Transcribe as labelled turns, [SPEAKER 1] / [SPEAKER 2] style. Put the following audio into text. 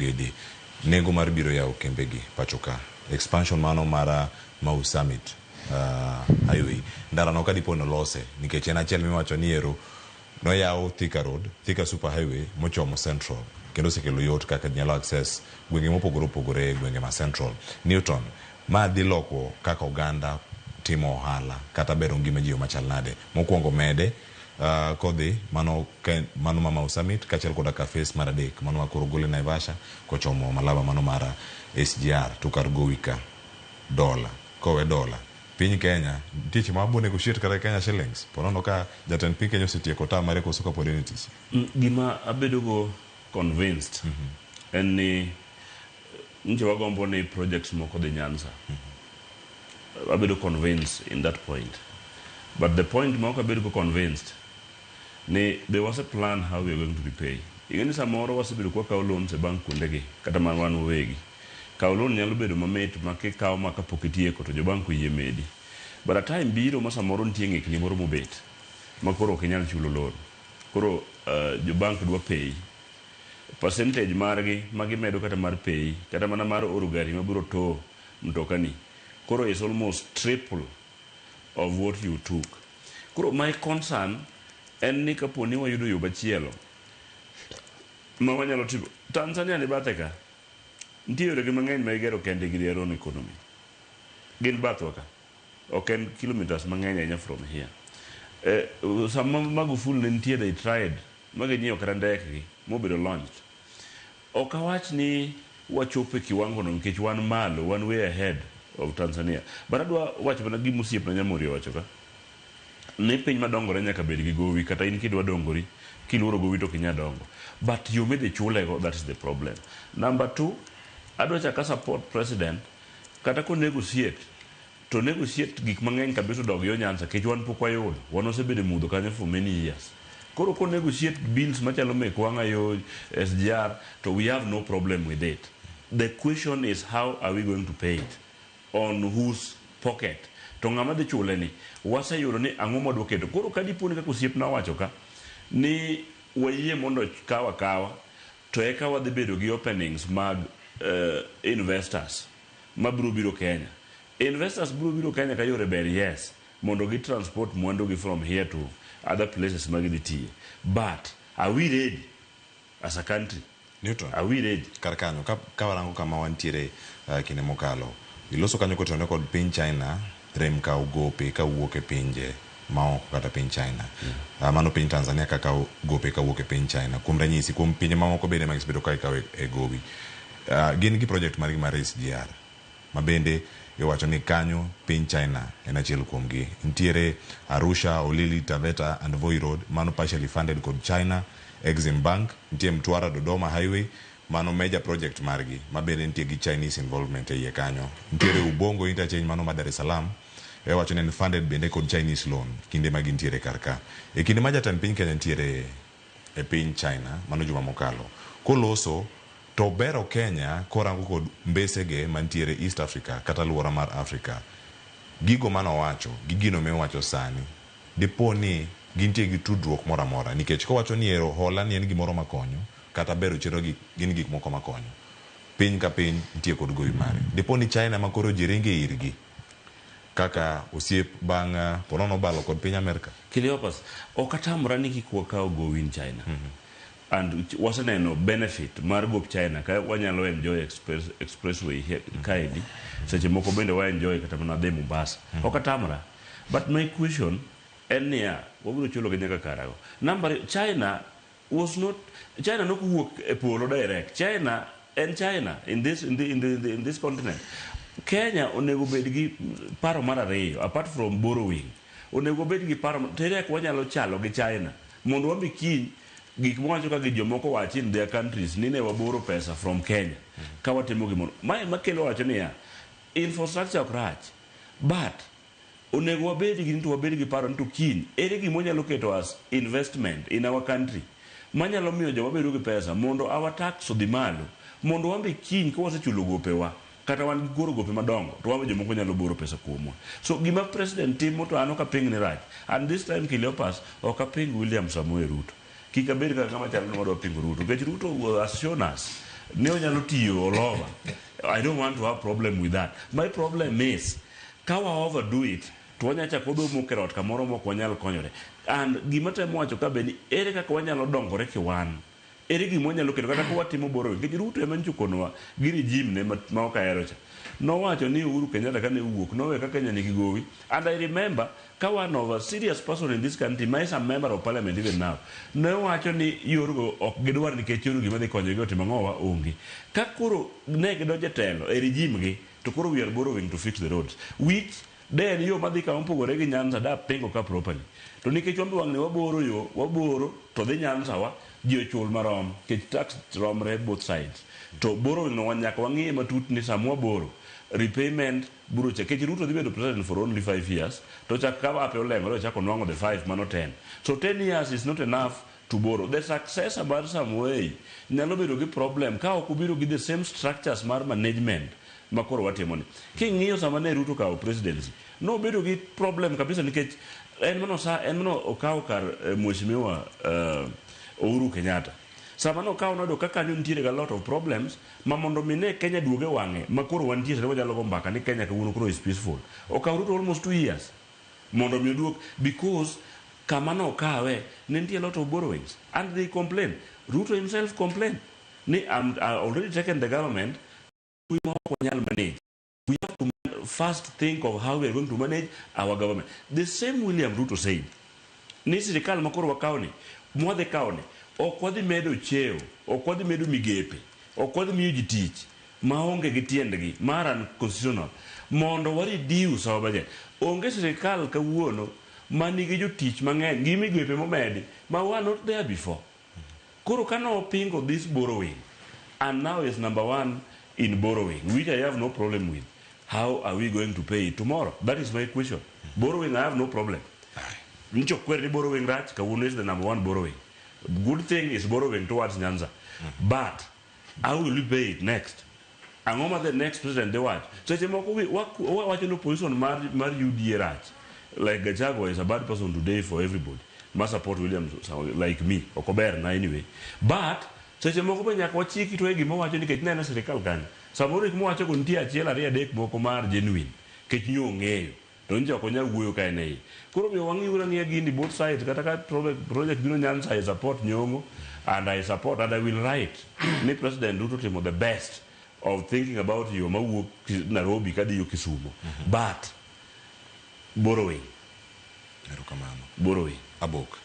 [SPEAKER 1] Gedi nengo mar biro yawo kembegi pacho ka. Expansion mano mar Mau Summit Highway. Ndara no kadipo nolose nikech en achiel miwacho ni ero noyaw Thika Road, Thika Super Highway mochomo Central kendo osekelo yot kaka ji nyalo access gwenge mopogore opogore e gwenge ma Central. Newton, ma dhi loko kaka oganda timo ohala kata bero ngima ji machal nade. Mokwongo mede kodhi mano, mano ma Mau Summit kaachiel koda ka phase mar adek mano ma koro gole Naivasha kochomo Malaba mano mar SGR to kar gowi ka dola kowe dola piny Kenya nitie seche ma wabo negotiate kata Kenya shillings ponono ka jatend piny Kenya osetieko term mare koso kapod en e tich.
[SPEAKER 2] Gima abedogo convinced en ni nche wagombo ni projects moko dhi Nyanza. Abedo convinced in that point. But the point ma ok abedo go convinced ni there was a plan how we are going to repay. Ing'e ni samoro wasebedo kwakawo loans e bank kuondegi kata mana wan wawegi. Kawo loan nyalo bedo mamit ma kikawo ma kapok itieko to jo bank oyie medi. But a time biro ma samoro nitie ng'ikni moro mobet ma koro ok inyal chulo loan. Koro jo bank dwa pay. Percentage margi ma gimedo kata mar pay kata mana mar oro gari mabiro tow mtokani koro is almost triple of what you took. Koro my concern en ni kapo ni wayudo yo machielo ma wanyalo timo. Tanzania ni bathe ka. Nitie yoregi mang'eny ma gigero kendgi gi their own economy. Gin bathwa ka. Ok en kilometers mang'eny ahinya from here. Sama Magufuli ne nitie they tried ma ginyiewo kata ndekgi mobedo launched. Ok awach ni wachopo e kiwango no nikech wan malo, wan way ahead of Tanzania. But adwa wacho mana gima osiepna Nyamori owacho ka. Ni piny madongore nyaka bed gi gowi kata in kidwa dongori kiluoro gowi to ok inyal dongo. But yo midhi chulego that is the problem. Number two, adwa chaka support president kata ko negotiate to negotiate gik mang'eny kabisa odog yo Nyanza nikech wan pok wayudo. Wan wasebedo e mudho kanyo for many years. Koro ko negotiate bills machalo mek wang'a yo SGR to we have no problem with it. The question is how are we going to pay it? On whose pocket? To ng'ama dhi chule ni waseyudo ni ang'o mwadwa keto. Koro ka dipo ni kaka osiepna owacho ka ni wayie mondo kaw akawa to eka wadhi bedo gi openings mag investors mabiro biro Kenya. Investors biro biro Kenya ka yore ber yes mondo gi transport mwandu gi from here to other places ma gidhi tiye. But are we ready as a country?
[SPEAKER 1] Newton,
[SPEAKER 2] Are we ready?
[SPEAKER 1] Kar kanyo ka warango kama wantiere kinde mokalo iloso kanyo kotenore kod piny China rem kawo gope kawuok e pinje maoko kata piny China. Mano piny Tanzania ka kawo gope kawuok e piny China. Kuom ranyisi kuom pinje mamoko bende ma gisebedo ka ikawo e gowi. Gin gi project margi mar SGR ma bende iwacho ni kanyo piny China en achiel kuom gi. Nitiere Arusha, Holili, Taveta and Voi Road mano partially funded kod China Exim Bank. Nitie Mtwara Dodoma Highway mano major project margi ma bende nitie gi Chinese involvement e iye kanyo. Nitiere Ubongo Interchange mano ma Dar es Salaam iwacho ni en funded bende kod Chinese loan kinde ma gintiere kar ka. E kinde ma jatend piny Kenya nitiere e piny China mano juma mokalo koloso to bero Kenya korango kod mbesege mantiere East Africa kata aluora mar Africa. Gigo manowacho gi gino miwacho sani dipo ni gintie gi tudruok moro amora nikech kowacho ni ero hola ni en gimoro makonyo kata bero chenro gi gin gik moko makonyo. Piny ka piny nitie kod gowi mare. Dipo ni China ma koro ji ringe irgi kaka osiep bang' ponono obalo kod piny Amerka.
[SPEAKER 2] Cleopas, ok atamra ni kik wakaw gowi in China. And waseneno benefit mar gop China ka wanyalo enjoy expressway here, kaendi. Seche moko bende wa enjoy kata mana dhi Mombasa. Ok atamra. But my question en niya, wabiro chulo gi nyaka karago. Number China was not China nok wuok e polo direct. China en China in this in the, in the, in the, in this continent. Kenya onego bed gi paro mar ariyo apart from borrowing. Onego bed gi paro tere kaka wanyalo chalo gi China mondo wambi kiny gik mwawacho ka gi jomoko wachi in their countries ni ne waboro pesa from Kenya ka watimo gimoro. Mae makelo wacho niya infrastructure ok rach but onego wabed gi ni to wabed gi paro ni to kiny ere gima wanyalo keto as investment in our country manyalo miyo joma bedo gi pesa mondo our tax odhi malo mondo wan be kiny ka wasechulo gopewa kata wan gi goro gope madongo to wan be jomoko nyalo boro pesa kuomwa. So gima president timo to an ok aping ni rach and this time Cleopas ok aping William Samoei Ruto. Kik abed kaka ng'ama chalo ni wadwa pingo Ruto nikech Ruto has shown us Ne onyalo tiyo all over. I don't want to have problem with that. My problem is, ka wa overdo it, to wanyalo chako wadhi moko e ot kamoro mok wanyal konyore. And gima temo wacho ka be ni ere kaka wanyalo dongore kiwan. Ere gima wanyalo keto kata ka watimo borrowing. Nikech Ruto ema nyocha okonowa gi regime ne ma ok ahero cha. Nowacho ni Uhuru Kenyatta kane owuok nowe ka Kenya nigi gowi. And I remember ka one of a serious person in this country ma is a member of parliament even now ne wacho ni yorgo ok gidwar nikech yorgo gima dhi konyogi otimo ang'owa onge. Ka koro ne gidonjo e telo e regime gi to koro we are borrowing to fix the roads which de en yo madhi kama opogore gi Nyanza da pingo ka properly. To nikech wan be wang'ni waboro yo waboro to dhi Nyanza wa ji ochul marom nikech tax romre both sides. To borrowing no nyaka wang'iye matut ni sama waboro repayment biro cha nikech Ruto dhi bedo president for only 5 years to chak ka bape oleng'ore ochako nwang'o the 5 mano 10. So 10 years is not enough to borrow. The successor mar Samoei nyalo bedo gi problem ka ok obiro gi the same structures mar management ma koro watimo ni. King'iyo sama ne Ruto okawo presidency, nobedo gi problem kabisa nikech en mano sa en mano okawo kar mheshimiwa Uhuru Kenyatta. Sama nokawo noyudo ka kanyo nitiere ga lot of problems ma mondo mi ne Kenya duoge wang'e ma koro wantie sani wanyalo go mbaka ni Kenya kawuono koro is peaceful. Okawo Ruto almost 2 years mondo mi oduog because kama nokawe ne nitie a lot of borrowings and they complain. Ruto himself complained ni I already taken the government ma ok wanyal manage. We have to first think of how we are going to manage our government. The same William Ruto said ni sirikal ma koro wakawo ni mwadhi kawo ni ok wadhi medo cheo, ok wadhi medo migepe, ok wadhi miyo ji tich maonge gi tiendgi mar unconstitutional mondo wa reduce our budget. Onge sirikal kawuono manigi jotich mang'eny gi migepe momedi ma were not there before. Koro ka nopingo this borrowing and now is number one in borrowing, which I have no problem with. How are we going to pay it tomorrow? That is my question. Borrowing, I have no problem. Ncho kwer ni borrowing rach, kawuono is the number one borrowing. Good thing is borrowing towards Nyanza. But how will we pay it next? Ang'o ma the next president dhi wacho? Seche moko wacho ni opposition mar UDA rach. Like Gachagua is a bad person today for everybody. Ma support William like me. Ok ober na anyway. But seche moko be nyaka wachik itwa e gima owacho nikech neno sirikal kanyo. Samoro gik mowacho go nitie achiel ariyo adek moko mar genuine. Nikech nyo ong'eyo. To nje ok onyal wuoyo ka en e iye. Koro omiyo wang'iyo ang'iya gini both sides kata ka project biro Nyanza I support Nyong'o and I support and I will write ni President Ruto timo the best of thinking about yo mawuok Nairobi kadhi yo Kisumo. But borrowing.
[SPEAKER 1] Erokamano.
[SPEAKER 2] Borrowing.
[SPEAKER 1] Abok.